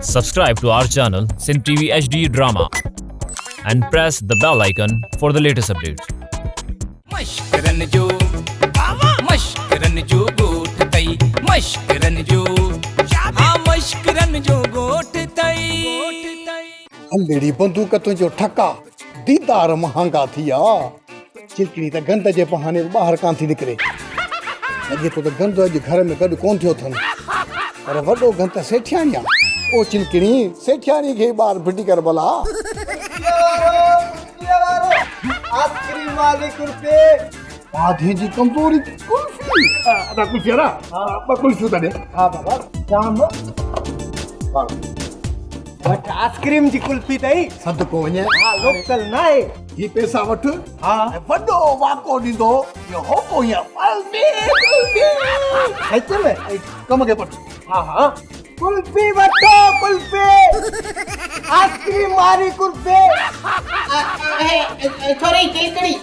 Subscribe to our channel Sindh TV HD Drama and press the bell icon for the latest updates. مشڪرن جو مشڪرن جو ڳوٺ تئي مشڪرن جو ها مشڪرن جو ڳوٺ تئي. هلڙي بندوق تنهنجو ٺڪا ديدار مهانگا ٿي ويا. چلڪڻي ته گند جي بهاني به ٻاهر ڪانه ٿي نڪري. لڳي ٿو ته گند اڄ گهر ۾ گڏ ڪونه ٿيو اٿن. پر وڏو گند ته سيٺياڻي آ. او چلڪڻي، سيٺياڻي کي ئي ٻاهر ڦٽي ڪر ڀلا. ڪلفيء وارو، ڪلفيء وارو، آئسڪريم واري ڪلفي. ماڌي جي ڪمزوري ڪلفي. ادا ڪلفي وارا، ٻه ڪلفيون ته ڏي. ها بابا، جام. وٺ آئسڪريم جي ڪلفي اٿئي. صدقو وڃي. ها لوڪل ناهي. هي پئسا وٺ. ها. ۽ وڏو واڪو ڏيندو اهو هوڪو هيئن ڪلفي ڪلفي. سچ ۾؟ ۽ ڪم کي پٽ. ها ها. ڪلفي وٺو ڪلفي. آئسڪريم واري ڪلفي. ٿوري چلڪڙي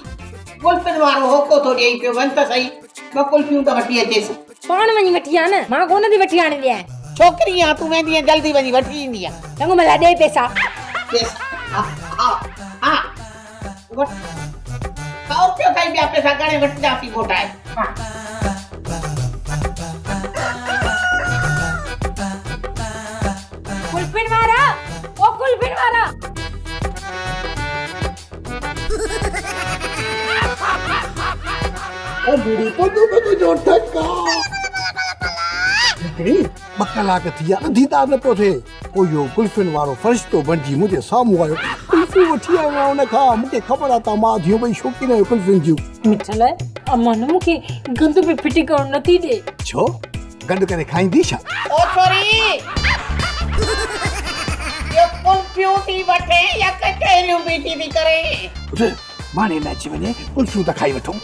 ڪلفين وارو هوڪو ٿو ڏئي پيو وڃ ته سهي ٻه ڪلفيون ته وٺي اچيس. پاڻ وڃي وٺي آ نه، مان ڪونه ٿي وٺي آڻي ڏيانء. ڇوڪري آن تون ويندينء جلدي وڃي وٺي ايندينء. چڱو ڀلا ڏي پئسا. پئسا ها ها ها وٺ سئو روپيو اٿئي ٻيا پئسا ڳڻي وٺنداسين موٽائي. ها. ڪلفين وارا او ڪلفين وارا. انڌڙي بندوق تنهنجو ٺڪا. هڪڙي ٻه ڪلاڪ ٿي ويا ديدار نه پيو ٿئي. پوء اهو قلفين وارو فرشتو بڻجي منهنجي سامهون آيو. قلفيون وٺي آيو آهيان ان کان. مون کي خبر آهي توهان ماء ڌيء ٻئي شوقين آهيو قلفين جون. مٺل، امان مون کي گند به ڦٽي ڪرڻ نٿي ڏي. ڇو؟ گڏ ڪري کائيندي ڇا؟ او ڇوري! اهو قلفيون ٿي وٺين يا ڪچهريون بيٺي ٿي ڪرين؟ اٿ، ماڻهي نه اچي وڃي، قلفيون ته کائي وٺون.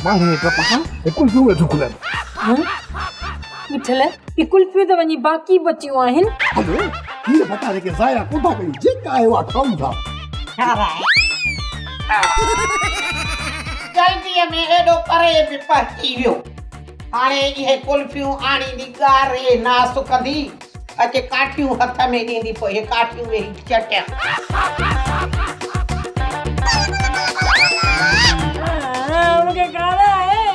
ماڻهي جي ڊپ کان هي قلفيون به نٿيون کلن. مٺل، هي قلفيون ته وڃي باقي بچيون آهن. هل، کير ڦٽاري کي ضايع ڪونه ٿا ڪيون، جيڪا آهي اها کائون ٿا. جلديء ۾ ايڏو پري به پهچي ويو. هاڻي اهي قلفيون آڻيندي ڳاري ناس ڪندي، اچي ڪاٺيون هٿ ۾ ڏيندي پوء اهي ڪاٺيون ويهي چٽيان. مون کي گار آهي.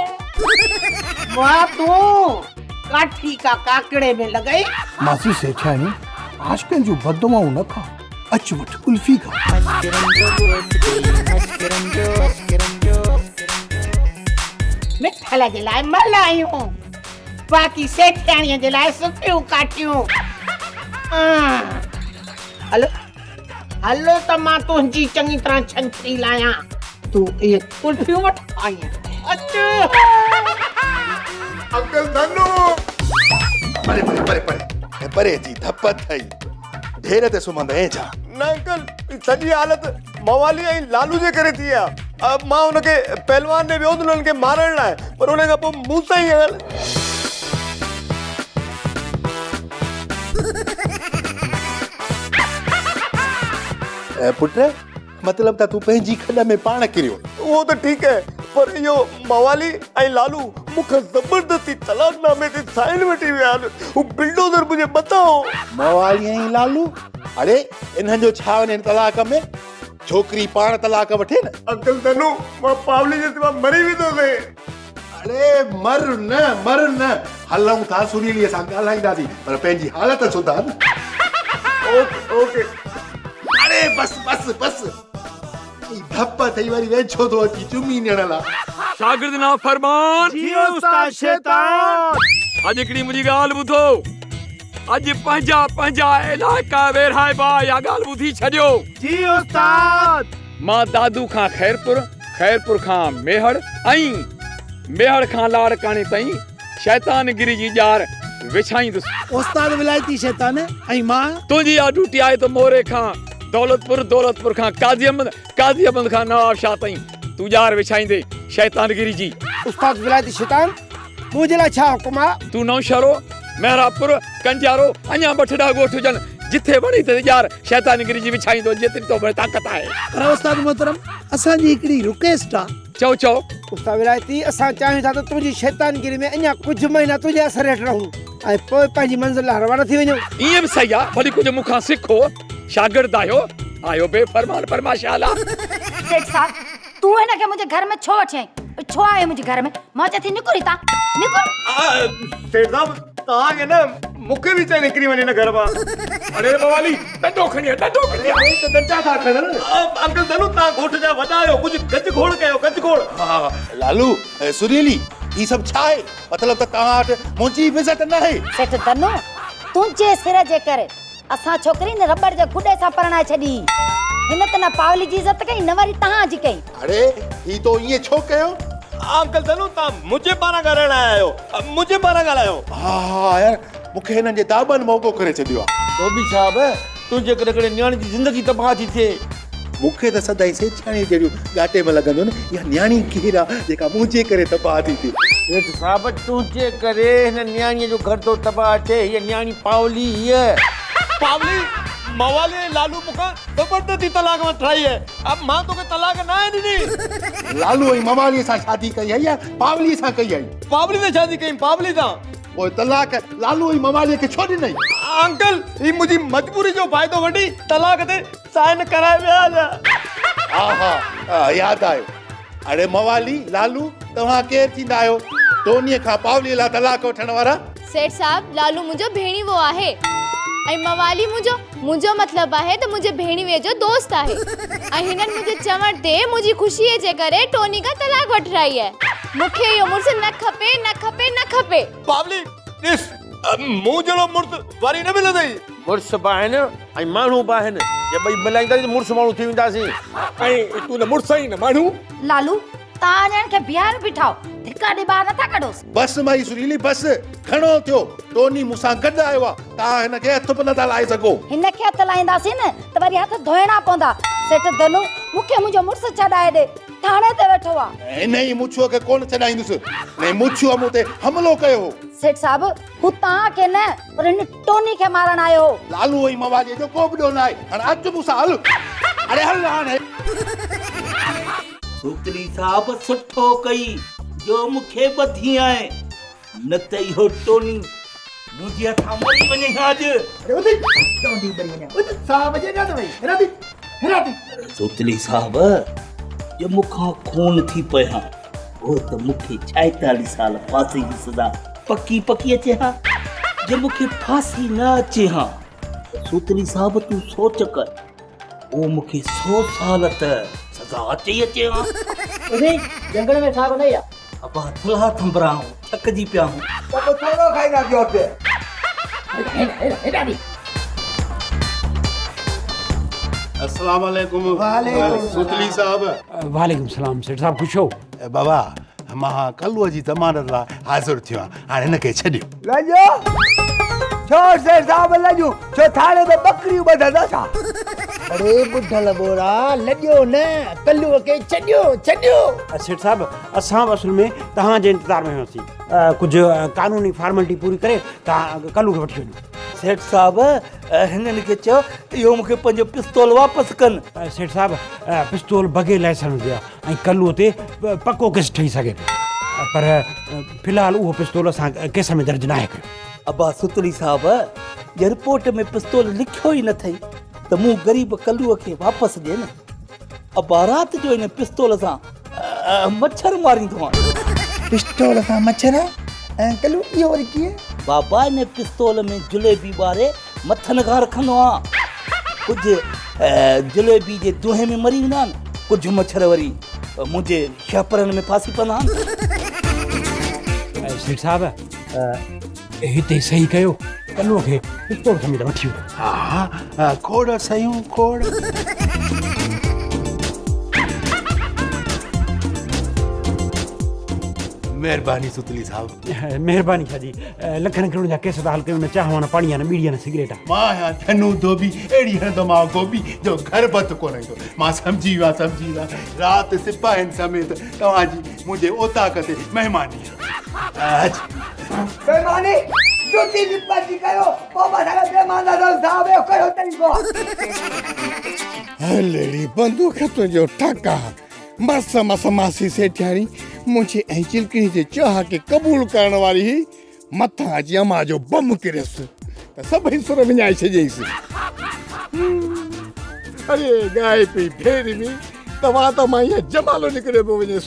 واهه تون ڪاٺي ڪا ڪاڪڙي ۾ لڳئي. ماسي سيٺياڻي عاشقن جون بددعائون نه کا، اچ وٺ قلفي کا. مٺل جي لاء ملايون، باقي سيٺياڻيء جي لاء سڪيون ڪاٺيون. هلو هلو ته مان تنهنجي چڱي طرح ڇنڇري لاهيان. تون اهي قلفيون وٺ آئين اچ. انڪل ڌنو. پري پري پري پري پري اچي ڌپ اٿئي. ڍير تي سمهندين ڇا؟ نه انڪل سڄي حالت موالي ۽ لالو جي ڪري ٿي آ. مان هن کي پهلوان ڏي ويو هوس انهن کي مارڻ لاء پر ان کان پوء مون سان ئي پٽ مطلب ته تون پنهنجي کڏ ۾ پاڻ ڪريو. اهو ته ٺيڪ آهي پر اهو موالي ۽ لالو مون کان زبردستي طلاق نامي تي سائن وٺي ويا آهن. هو بلڊوزر منهنجي مٿان هو. موالي ۽ لالو؟ اڙي انهن جو ڇا وڃي طلاق ۾؟ ڇوڪري پاڻ طلاق وٺي نه. انڪل ڌنو مان پاولي جي سوا مري ويندوسين. اڙي مر نه مر نه هلون ٿا سريلي سان ڳالهائينداسين پر پنهنجي حالت سڌار نه. Okay okay. اڙي بس بس بس ڌپ اٿئي وري ويجهو ٿو اچي چمي ڏيڻ لاء. شاگرد نافرمان! جي استاد شيطان! اڄ هڪڙي منهنجي ڳالهه ٻڌو. اڄ پنهنجا پنهنجا علائقا ورهائبا اها ڳالهه ٻڌي ڇڏيو. جي استاد! مان دادو کان خيرپور، خيرپور کان ميهڙ ۽ ميهڙ کان لاڙڪاڻي تائين شيطان گري جي ڄار وڇائيندس. استاد ولايتي شيطان ۽ مان؟ تنهنجي اها ڊيوٽي آهي ته موري کان دولتپور، دولتپور کان قاضي احمد، قاضي احمد کان نوابشاهه تائين تون ڄار وڇائيندين شيطان گري جي. استاد ولايتي شيطان، منهنجي لاء ڇا حڪم آ؟ تون نوشهرو، محرابپور، ڪنجارو، اڃا ٻه ٺڏا ڳوٺ هجن، جٿي وڻي تٿي ڄار شيطانگري جي وڇائيندو جيتري تو ۾ طاقت آهي. پر استاد محترم اسان جي هڪڙي رڪويسٽ آ. چئو چئو. استاد ولايتي اسان چاهيون ٿا ته تنهنجي شيطانگري ۾ اڃا ڪجهه مهينا تنهنجي اثر هيٺ رهون ۽ پوء پنهنجي منزل ڏانهن روانا ٿي وڃون. ائين به صحيح آ، ڀلي ڪجهه مون کان سکو، شاگرد آهيو، آهيو بي فرمان پر ماشاء الله. سيٺ صاحب تون هن کي منهنجي گهر ۾ ڇو وٺي آئين؟ ڇو آيو منهنجي گهر ۾؟ مان چوان ٿي نڪر هتان، نڪر. سيٺ صاحب توهان کي نه مون کي به چئي نڪري وڃ هن گهر مان. اڙي موالي ڏنڊو کڻي آ ڏنڊو کڻي آ. ته ڏنڊا ٿا کڻن. انڪل ڌنو توهان ڳوٺ جا وڏا آهيو ڪجهه گج گهوڙ ڪيو گج گهوڙ. ها لالو سريلي هي سڀ ڇا آهي مطلب ته توهان وٽ منهنجي به عزت ناهي. سيٺ ڌنو تنهنجي سر جي ڪري اسان ڇوڪري هن رٻڙ جي گڏي سان پرڻائي ڇڏي. هن ته نه پاولي جي عزت ڪئي نه وري توهان جي ڪئي. اڙي هي تو ائين ڇو ڪيو؟ انڪل ڌنو توهان منهنجي پاران ڳالهائڻ آيا آهيو منهنجي پاران ڳالهايو. ها ها يار مون کي هنن جي داٻن موڳو ڪري ڇڏيو آ. ڌوٻي صاحب تنهنجي ڪري هڪڙي نياڻي جي زندگي تباهه ٿي ٿئي. مون کي ته سدائين سيٺياڻيء جهڙيون ڳاٽي ۾ لڳنديون آهن. اها نياڻي ڪير آ جيڪا منهنجي ڪري تباهه ٿي ٿئي. سيٺ صاحب تنهنجي ڪري هن نياڻيء جو گهر ٿو تباهه ٿئي. هيء نياڻي پاولي هيء. پاولي، موالي ۽ لالو مون کان زبردستي طلاق وٺرائي آهي. مان توکي طلاق ناهي ڏني. لالو ۽ مواليء سان شادي ڪئي آهي يا پاوليء سان ڪئي آهي؟ پاولي سان شادي ڪئي پاولي سان. پوء طلاق لالو ۽ مواليء کي ڇو ڏنئي؟ انڪل، هي منهنجي مجبوري جو فائدو وٺي طلاق تي سائن ڪرائي ويا هليا. ها ها ياد آيو. اڙي موالي، لالو، توهان ڪير ٿيندا آهيو ٽونيء کان پاوليء لاء طلاق وٺڻ وارا؟ سيٺ صاحب، لالو منهنجو ڀيڻيوو آهي ۽ موالي منهنجو، منهنجو مطلب آهي ته منهنجي ڀيڻيوي جو دوست آهي ۽ هنن منهنجي چوڻ تي منهنجي خوشيء جي ڪري ٽوني کان طلاق وٺرائي آهي. مون کي اهو مڙس نه کپي، نه کپي، نه کپي. پاولي، ڏس، مون جهڙو مڙس وري نه ملندئي. مڙس به آهن ۽ ماڻهو به آهن. جي ٻئي ملائينداسين ته مڙس ماڻهو ٿي وينداسين. ۽ تون نه مڙس آهين نه ماڻهو. لالو، توهان اڃا هن کي بيهاري بيٺا آهيو. ڌڪا ڏئي ٻاهر نٿا ڪڍوس. بس مائي سريلي بس، گهڻو ٿيو. ٽوني مون سان گڏ آيو آهي. توهان هن کي هٿ به نٿا لائي سگهو. هن کي هٿ لائينداسين نه ته وري هٿ ڌوئڻا پوندا. سيٺ ڌنو، مون کي منهنجو مڙس ڇڏائي ڏي. ٿاڻي تي ويٺو آ. انهيء مڇوء کي ڪونه ڇڏائيندس. انهيء مڇوء مون تي حملو ڪيو هو. سيٺ صاحب، هو توهان کي نه پر هن ٽوني کي مارڻ آيو هو. لالو ۽ مواليء جو ڪو به ڏوهه ناهي. هاڻ اچ مون سان هل. اڙي هل هاڻي. سوتلي صاحب سٺو ڪئي جو مون کي ٻڌي آئين، نه ته اهو ٽوني منهنجي هٿان مري وڃي ها اڄ. اڙي اٿ، چوندي مري وڃان. اٿ صاحب جي اڃا ته وئي. هيڏانهن ٿي، هيڏانهن ٿي. سوتلي صاحب جي مون کان خون ٿي پئي ها، پوء ته مون کي 46 سال ڦاسي جي سزا پڪي پڪي اچي ها. جي مون کي ڦاسي نه اچي ها ته سوتلي صاحب تون سوچ ڪر، پوء مون کي سو سال ته سزا اچي ئي اچي ها. ادي جهنگل ۾ ساڳ نه آ. ابا ٿلها ٿنڀرا آهون، ٿڪجي پيا آهون. ته پوء ٿورو کائيندا ڪيو اتي. السلام عليڪم سوتلي صاحب. وعليڪم السلام سيٺ صاحب خوش هو. بابا مان ڪلوء جي ضمانت لاء حاضر ٿيو آهيان هاڻي هن کي ڇڏيو. لڄو ڇو سيٺ صاحب لڄو ڇو ٿاڻي ۾ ٻڪريون ٻڌندا ڇا. اڙي ٻڍل ٻوڙا لڄو نه ڪلوء کي ڇڏيو ڇڏيو. سيٺ صاحب اسان به اصل ۾ توهان جي انتظار ۾ هياسين ڪجهه قانوني فارملٽي پوري ڪري توهان ڪلو کي وٺي وڃو. سيٺ صاحب هنن کي چئو اهو مون کي پنهنجو پستول واپس ڪن. سيٺ صاحب پستول بغير لائسنس جي آهي ۽ ڪلو تي پڪو ڪيس ٺهي سگهي ٿو پر في الحال اهو پستول اسان ڪيس ۾ درج ناهي ڪيو. ابا ستلي صاحب جي رپورٽ ۾ پستول لکيو ئي نه اٿئي ته مون غريب ڪلو کي واپس ڏي نه. ابا رات جو ان پستول سان مڇر ماريندو آهيان. پستول سان مڇر؟ ڪلو اهو وري ڪيئن؟ بابا ان پستول ۾ جليبي ٻاري مٿن کان رکندو آهيان. ڪجهه جليبي جي دونهين ۾ مري ويندا آهن، ڪجهه مڇر وري منهنجي شهپرن ۾ ڦاسي پوندا آهن. سيٺ صاحب هتي صحيح ڪيو ڪلو کي پستول سميت وٺي ويو. ها ها کوڙ صحيحون کوڙ. مهرباني ستلي صاحب. مهرباني ڇا جي لکن ڪروڙن جا ڪيس ٿا حل ڪيون نه چانهه نه پاڻي نه ٻيڙي نه سگريٽ. مان آهيان ڌنو ڌوٻي اهڙي هڻندومانء گوٻي جو گهر ڀت ڪونه ايندو. مان سمجهي ويو آهيان سمجهي ويو آهيان رات سپاهين سميت توهان جي منهنجي اوطاق تي مهماني آهي. اچ. مهماني؟ جوتي جي پرچي ڪيو، پوء به اسان کي بي ايمان ٿا سمجهو، صاحب اهو ڪهڙو طريقو آ؟ هلڙي بندوق تنهنجو ٺڪ آ. مس مس ماسي سيٺياڻي منهنجي ۽ چلڪڻي جي چاهه کي قبول ڪرڻ واري هئي، مٿان اچي امان جو بم ڪريس ته سڀئي سر وڃائي ڇڏيائينس. اڙي ڳائي پئي ڀيروي ته وات مان ائين جمالو نڪري پيو وڃيس.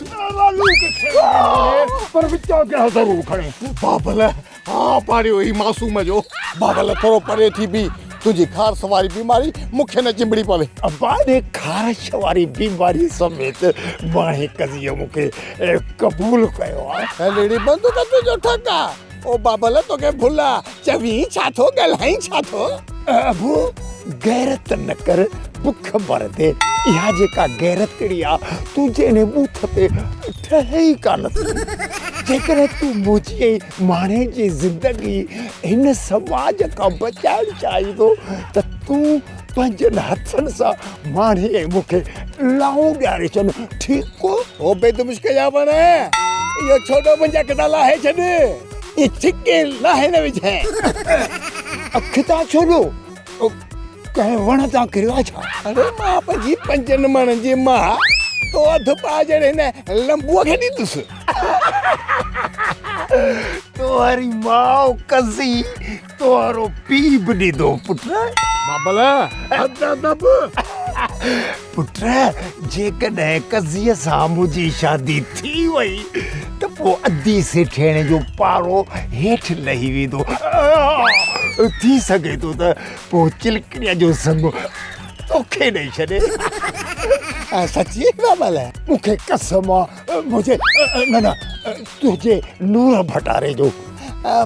پر وچان ڪنهن ضرور کڻي. بابل ها پاڙيو هي معصوم جو. بابل ٿورو پري ٿي بيهه، تنهنجي خارس واري بيماري مون کي نه چنبڙي پوي. ابا ڏي خارش واري بيماري سميت ماڻي قضيو مون کي قبول ڪيو آ. هلڙي بندوق تنهنجو ٺڪ آ. او بابل توکي ڀل آ، چوين ڇا ٿو ڳالهائين ڇا ٿو. ابو غيرت نه ڪر بک مرندي. اها جيڪا غيرتڙي آ تنهنجي انهي ٻوٿ تي ٺهي ئي ڪانه ٿي. جيڪڏهن تون منهنجي ۽ ماڻهي جي زندگي هن سماج کان بچائڻ چاهين ٿو ته تون پنهنجن هٿن سان ماڻهي ۽ مون کي لائون ڏياري ڇڏ ٺيڪ. او بيد مشڪ جا وڻ، اهو ڇوڏو منهنجا اک تان لاهي ڇڏ، اهي ڇڪي لاهي نه وجهين. اک تان ڇوڏو ڪنهن وڻ تان ڪريو آهي ڇا؟ اڙي مان پنهنجي پنجن مڻن جي ماء تو اڌ پاء جهڙي هن لنبوء کي ڏيندس. توهاري ماء قضي توهارو پيء به ڏيندو پٽ. بابل حد ادب. پٽ جيڪڏهن قضيء سان منهنجي شادي ٿي وئي ته پوء ادي سيٺياڻي جو پارو هيٺ لهي ويندو. ٿي سگهي ٿو ته پوء چلڪڻيء جو سڱ توکي ڏئي ڇڏي. سچي بابل؟ مون کي قسم آ منهنجي نه نه تنهنجي نور ڀٽاري جو.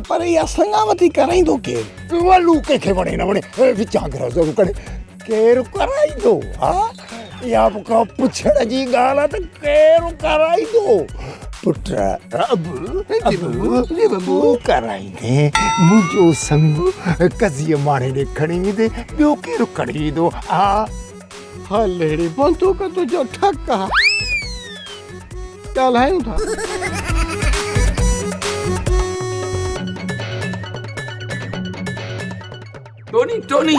پر اها سڱاوتي ڪرائيندو ڪير؟ ولو ڪنهن کي وڻي نه وڻي وچان گهر ضرور ڪري. ڪير ڪرائيندو؟ ها اها به ڪا پڇڻ جي ڳالهه آ ته ڪير ڪرائيندو؟ پٽ اب اب تون ڪرائيندين منهنجو سڱ قضيء ماڻي ڏي کڻي ويندين ٻيو ڪير کڻي ويندو؟ ها هلڙي بندوق تنهنجو ٺڪ آ ڳالهايون ٿا. ٽوني ٽوني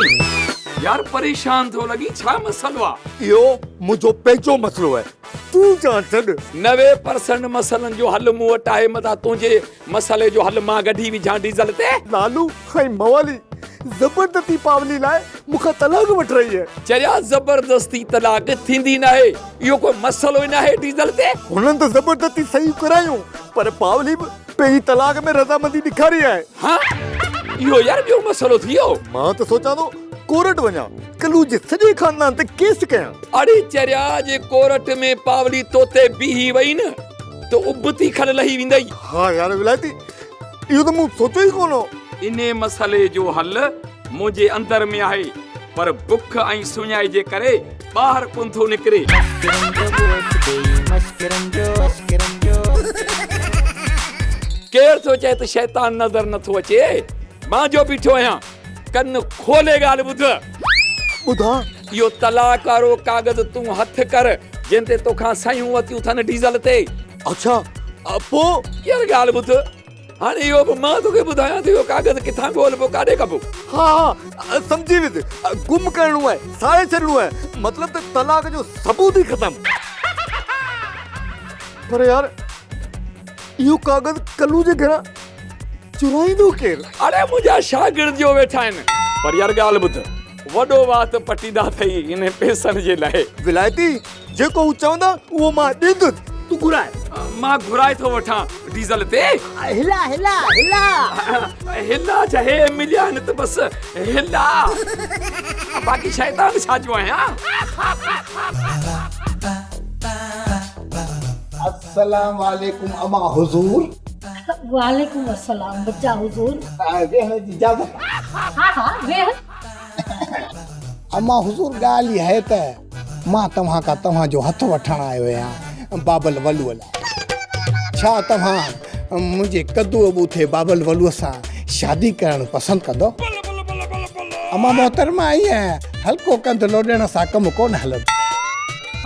يار پريشان ٿو لڳين ڇا مسئلو آ. اهو منهنجو پنهنجو مسئلو آهي تون جان ڇڏ. 90% مسئلن جو حل مون وٽ آهي متان تنهنجي مسئلي جو حل مان ڪڍي وجهان ڊيزل تي. لالو ۽ موالي زبردستي پاولي لاء مون کان طلاق وٺرائي آهي. چريا زبردستي طلاق ٿيندي ناهي اهو ڪو مسئلو ئي ناهي ڊيزل تي. هنن ته زبردستي صحيح ڪرايون پر پاولي به پنهنجي طلاق ۾ رضامندي ڏيکاري آهي. ها اهو يار ٻيو مسئلو ٿي ويو. مان ته سوچان ٿو ڪورٽ وڃان ڪلو جي سڄي خاندان تي ڪيس ڪيان. اڙي چريا جي ڪورٽ ۾ پاولي توتي بيهي وئي نه ته ابتي کل لهي ويندئي. ها يار ولايتي اهو ته مون سوچيو ئي ڪونه هو. انهي مسئلي جو حل منهنجي اندر ۾ آهي پر بک ۽ سڃائي جي ڪري ٻاهر ڪونه ٿو نڪري. ڪير ٿو چئي ته شيطان نظر نه ٿو اچي؟ مان جو بيٺو آهيان، ڪن کولي ڳالهه ٻڌ. ٻڌان. اهو طلاق وارو ڪاغذ تون هٿ ڪر، جنهن تي توکان صحيحون ورتيون اٿن ڊيزل تي. اڇا، پوء؟ يار ڳالهه ٻڌ. هاڻي اهو به مان توکي ٻڌايان ته اهو ڪاغذ ڪٿان ڳولبو ڪاڏي ڪبو؟ ها ها سمجهي ويس، گم ڪرڻو آهي، ساڙي ڇڏڻو آهي، مطلب ته طلاق جو ثبوت ئي ختم. پر يار اهو ڪاغذ ڪلو جي گهران چورائيندو ڪير؟ اڙي منهنجا شاگرد جو ويٺا آهن. پر يار ڳالهه ٻڌ، وڏو وات پٽيندا اٿئي انهن پئسن جي لاء. ولايتي، جيڪو هو چوندا اهو مان ڏيندس، تون گهراء. مان گهرائي ٿو وٺان ڊيزل تي. هلا هلا هلا. هلا ڇا هي مليا آهن ته بس هلا باقي شيطان ڇا جو آهيان. السلام عليڪم امان حضور. وعليڪم السلام بچا حضور. ويهڻ جي اجازت. ها ها ويهه. امان حضور ڳالهه اها آهي ته مان توهان کان توهان جو هٿ وٺڻ آيو آهيان بابل ولوء لاء. ڇا توهان منهنجي ڪدوء ٻوٿي بابل ولوء سان شادي ڪرڻ پسند ڪندؤ؟ امان محترمه ائين هلڪو ڪنڌ لوڏڻ سان ڪم ڪونه هلندو.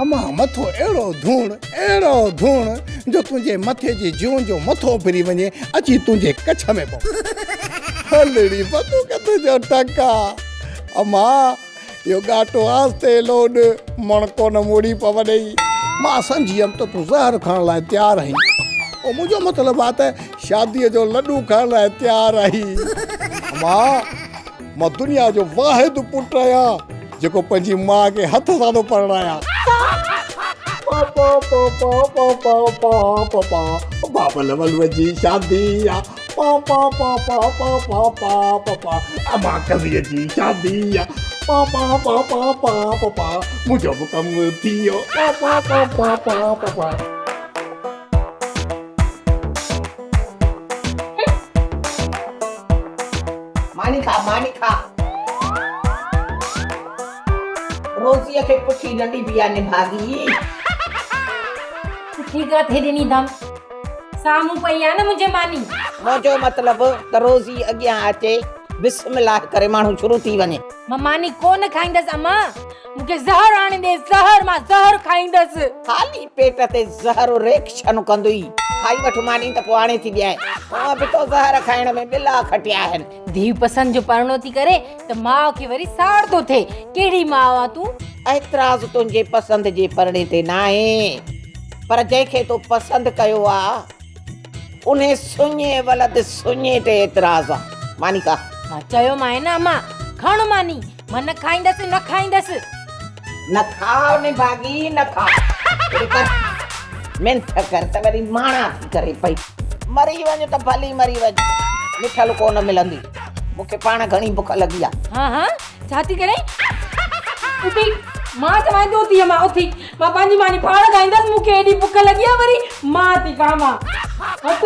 امان مٿو اهڙو ڌوڻ، اهڙو ڌوڻ جو تنهنجي مٿي جي جون جو مٿو ڦري وڃي اچي تنهنجي ڪڇ ۾ پوي. هلڙي بندوق تنهنجو ٽڪا. اما، اهو ڳاٽو آهستي لوڏ، مڻڪو نه موڙي پوندئي. مان سمجهي ويم ته تون زهر کڻڻ لاء تيار آهين. او منهنجو مطلب آهي ته شاديء جو لڏون کڻڻ لاء تيار آهين. اما، مان دنيا جو واحد پٽ آهيان جيڪو پنهنجي ماء کي هٿ سان ٿو پرڻايان. پا پا پا پا پا پا پا پا پا بابل ولوء جي شادي آ. پا پا پا پا پا پا پا پا پا امان قضيء جي شادي آ. پا پا پا پا پا پا پا منهنجو به ڪم ٿي ويو. پا پا پا پا پا پا پا. ماني کا ماني کا. روزيء کي پٺي نه ڏبي آ نڀاڳي. پٺي ڪاٿي ڏني اٿم. سامهون پئي آ نه منهنجي ماني. منهنجو مطلب ته روزي اڳيان اچي بسم الله ڪري ماڻهو شروع ٿي وڃي. مان ماني ڪونه کائيندس امان. مون کي زهر آڻي ڏي زهر مان زهر کائيندس. خالي پيٽ تي زهر ريڪشن ڪندوئي. کائي وٺ ماني ته پوء آڻي ٿي ڏيانء. هونء به تو زهر کائڻ ۾ ٻلا کٽيا آهن. ڌيء پسند جو پرڻو ٿي ڪري ته ماء کي وري ساڙ ٿو ٿئي. ڪهڙي ماء آ تون؟ اعتراض تنهنجي پسند جي پرڻي تي ناهي پر جنهن کي تو پسند ڪيو آ انهي سڃي ولد سڃي تي اعتراض آ. ماني کا. مان چيومانء نه امان کڻ ماني. مان نه کائيندس نه کائيندس. نه کاء نڀاڳي نه کاء. هيڏي ڪر منٿ ڪر ته وري ماڻا ٿي ڪري پئي. مري وڃ ته ڀلي مري وڃ مٺل ڪو نه ملندي. مون کي پاڻ گهڻي بک لڳي آ. ها ها ڇا ٿي ڪرين؟ اٿي مان چوانء ٿي اٿي امان اٿي مان پنهنجي ماني پاڻ کائيندس مون کي ايڏي بک لڳي آ وري مان ٿي کاوان. اٿ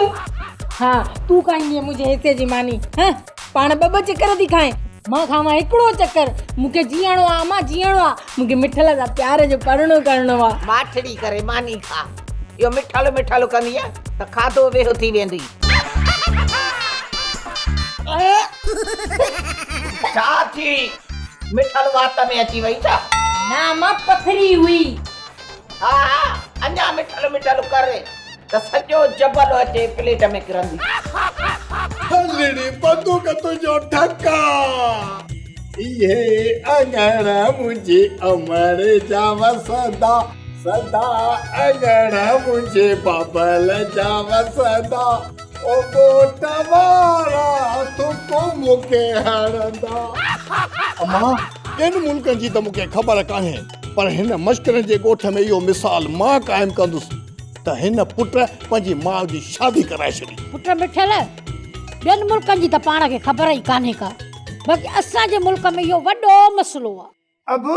ها تون کائيندينء منهنجي حصي جي ماني ها پاڻ ٻه ٻه چڪر ٿي کائين. مان کاوان هڪڙو چڪر، مون کي جيئڻو آ امان جيئڻو آ، مون کي مٺل سان پيار جو پرڻو ڪرڻو آ. ماٺڙي ڪري ماني کاء، اهو مٺل مٺل ڪندينء ته کاڌو ويهو ٿي ويندئي. ڇا ٿي؟ مٺل وات ۾ اچي وئي ڇا؟ نه امان پٿري هئي. ها ها اڃا مٺل مٺل ڪر ته سڄو جبل اچي پليٽ ۾ ڪرندي. هلڙي بندوق تنهنجو ڍڪ آ. اهي اڱڻ منهنجي امڙ جا وسندا سدا اڱڻ منهنجي بابل جا وسندا او ڳوٺ وارا ٿڪ مون کي هڻندا. امان ٻين ملڪن جي ته مون کي خبر ڪانهي. پر هن مشڪرن جي ڳوٺ ۾ اهو مثال مان قائم ڪندس ته هن پٽ پنهنجي ماء جي شادي ڪرائي ڇڏي. پٽ مٺل، ٻين ملڪن جي ته پاڻ کي خبر ئي ڪانهي ڪا، باقي اسان جي ملڪ ۾ اهو وڏو مسئلو آ. ابو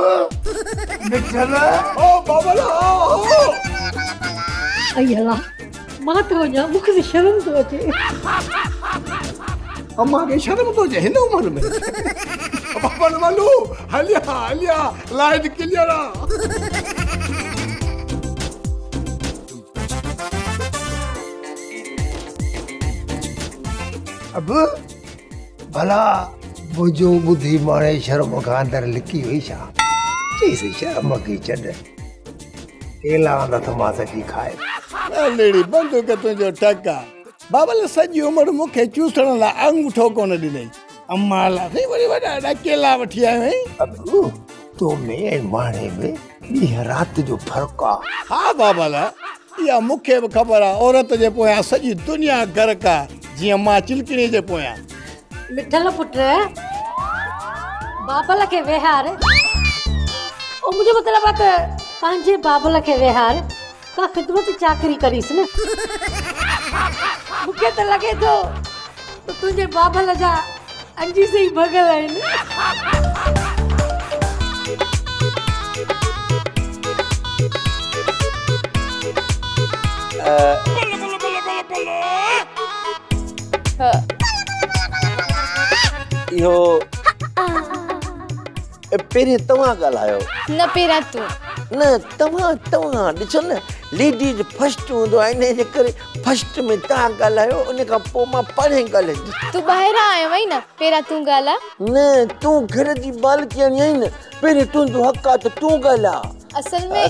مٺل. او بابل ها. اي الله، مان ٿو وڃان، مون کي ته شرم ٿو اچي. امان کي شرم ٿو اچي هن عمر ۾. بابل ولو هليا هليا لائيٽ ڪليئر آ. اب ڀلا منهنجو ٻڌي ماڻي شرم کان اندر لڪي وئي ڇا؟ چيس شرم کي ڇڏ. ڪيلا آندا اٿمانس اچي کاء. ليڙي بندوق تنهنجو ٽڪ آ. بابل سڄي عمر مون کي چوسڻ لاء انگوٺو ڪونه ڏنئي. امان لاء سائين وري وڏا وڏا ڪيلا وٺي آيو آهين. ابو تو ۾ ۽ ماڻهي ۾ ڏينهن رات جو فرق آ. ها بابل اها مون کي به خبر آ عورت جي پويان سڄي دنيا غرق آ جيئن مان چلڪڻي جي پويان. مٺل پٽ بابل کي ويهار. او منهنجو مطلب آ ته پنهنجي بابل کي ويهار. ڪا خدمت چاڪري ڪريس نه. مون کي ته لڳي ٿو ته تنهنجي بابل جا انجيس ئي ڀڳل آهن. اهو پهرين توهان ڳالهايو. نه پهريان تون. نه توهان توهان ڏسو نه ليڊيز فرسٽ هوندو آهي انهي جي ڪري فرسٽ ۾ توهان ڳالهايو ان کان پوء مان پاڻهي ڳالهائيندس. تون ٻاهران آيو آهين نه پهريان تون ڳالهاء. نه تون گهر جي مالڪياڻي آهين نه پهرين تنهنجو حق آهي ته تون ڳالهاء. اصل ۾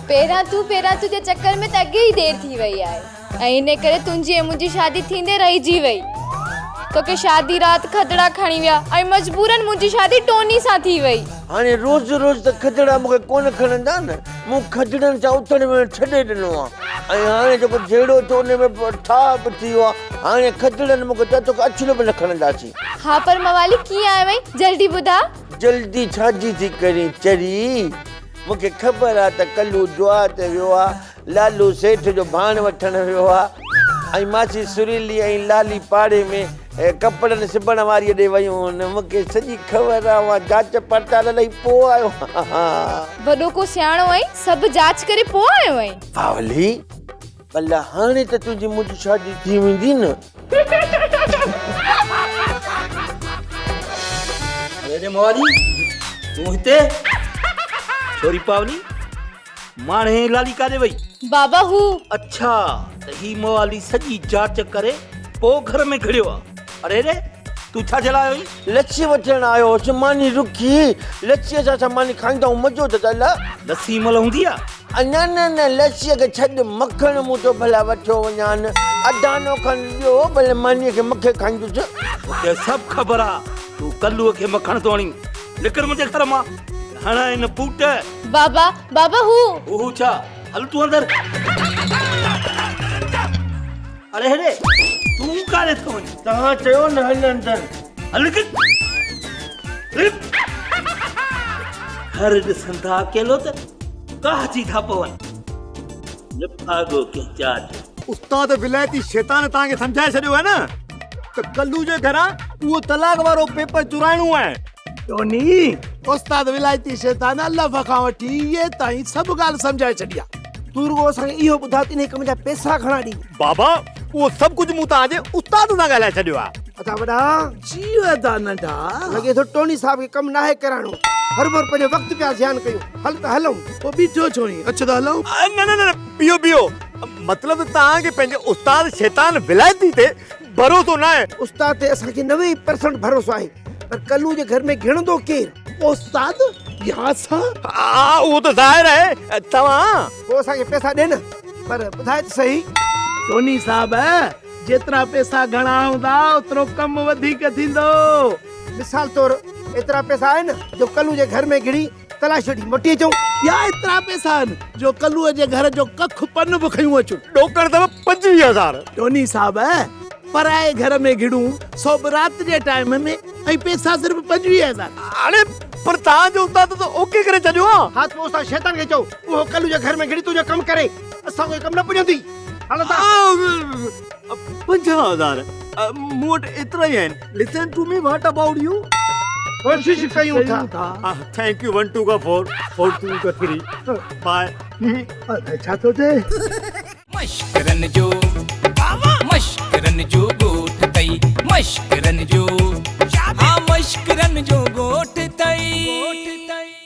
پهريان تون پهريان تون جي چڪر ۾ ته اڳي ئي دير ٿي وئي آهي. ۽ انهي ڪري تنهنجي ۽ منهنجي شادي ٿيندي رهجي وئي. توکي شادي رات کدڙا کڻي ويا ۽ مجبورن منهنجي شادي ٽوني سان ٿي وئي. هاڻي روز روز ته کدڙا مون کي ڪونه کڻندا نه. مون کدڙن سان اٿڻ ويهڻ ڇڏي ڏنو آ ۽ هاڻي جيڪو جهيڙو ٿيو ان ۾ ٺاهه به ٿي ويو آ. هاڻي کدڙن مون کي چيو توکي اڇلو به نه کڻنداسين. ها پر موالي ڪيئن آيو آهين جلدي ٻڌاء. جلدي ڇا جي ٿي ڪرين چري. مون کي خبر آ ته ڪلو دعا تي ويو آ. لالو سيٺ جو ڀاڻ وٺڻ ويو آ ۽ ماسي سريلي ۽ لالي پاڙي ۾ ڪپڙن سبڻ واريء ڏي ويون هن. مون کي سڄي خبر آ، مان جاچ پڙتال لئي پوء آيو آهيان. وڏو ڪو سياڻو آهين، سڀ جاچ ڪري پوء آيو آهين. باولي، ڀلا هاڻي ته تنهنجي منهنجي شادي ٿي ويندي نه؟ اڙي موالي، تون هتي؟ ڇوري پاولي، ماڻهي لالي ڪاڏي وئي؟ بابا هو. اڇا ته هي موالي سڄي جاچ ڪري پوء گهر ۾ گهڙيو آ. اڙي ري تون ڇا جي لاء آيو آهين؟ لسي وٺڻ آيو هوس، ماني رکي لسيء سان اسان ماني کائيندا آهيون، مزو ته اچي. لسي مل هوندي آ؟ نه نه نه لسيء کي ڇڏ، مکڻ مون ٿو ڀلا وٺيو وڃان، اڌانو کن ڏيو ڀلي مانيء کي مکي کائيندس. مونکي سڀ خبر آ، تون ڪلوء کي مکڻ ٿو هڻين. نڪر منهنجي گهر مان، هڻ هن بوٽ. بابا بابا هو. هو هو ڇا؟ هل تون اندر. اڙي هيڏي تون ڪاڏي ٿو وڃين؟ توهان چيو نه هل اندر. هل نڪر. گهر ڏسن ٿا اڪيلو ته ڪاهجي ٿا پون. نڀاڳو ڪنهن چاچ. استاد ولايتي شيطان توهان کي سمجهائي ڇڏيو آهي نه ته ڪلو جي گهران اهو طلاق وارو پيپر چورائڻو آهي. ٽوني، استاد ولايتي شيطان الف کان وٺي يي تائين سڀ ڳالهه سمجهائي ڇڏي آ. تون رڳو اسان کي اهو ٻڌاء ته انهي ڪم جا پئسا گهڻا ڏيندين؟ بابا، اهو سڀ ڪجهه مون توهان جي استاد سان ڳالهائي ڇڏيو آ. ادا وڏا. جي ادا ننڍا. لڳي ٿو ٽوني صاحب کي ڪم ناهي ڪرائڻو. هروڀرو پنهنجو وقت پيا زيان ڪيون. هل ته هلون. پوء بيٺو ڇو آهين؟ اچ ته هلون. نه نه نه بيهو بيهو. مطلب ته توهان کي پنهنجي استاد شيطان ولايتي تي ڀروسو ناهي. استاد تي اسان کي 90% ڀروسو آهي پر ڪلو جي گهر ۾ گهڙندو ڪير؟ استاد يا اسان؟ ها اهو ته ظاهر آهي توهان. پوء اسان کي پئسا ڏي نه پر ٻڌاء ته سهي. ٽوني صاحب جيترا پئسا گهڻا هوندا اوترو ڪم وڌيڪ ٿيندو. مثال طور ايترا پئسا آهن جو ڪلو جي گهر ۾ گهڙي تلاشي وٺي موٽي اچون. يا ايترا پئسا آهن جو ڪلوء جي گهر جو ڪک پن به کنيون اچون. ڏوڪڙ اٿو 25,000. ٽوني صاحب پرائي گهر ۾ گهڙون سو به رات جي ٽائيم ۾ ۽ پئسا صرف 25,000. اڙي پر توهان جو استاد ته اوڪي ڪري ڇڏيو آ. ها ته پوء استاد شيطان کي چئو اهو ڪلو جي گهر ۾ گهڙي تنهنجو ڪم ڪري. اسان کي ڪم نه پڄندي. هل اتان. 50,000 مون وٽ ايترا ئي آهن. Listen to me what about you? ڪوشش ڪيون ٿا. Thank you one two کا فور فور ٽو کا ٿري باء. ڇا ٿو چئي؟ مشڪرن جو مشڪرن جو ڳوٺ تئي مشڪرن جو ها مشڪرن جو ڳوٺ تئي.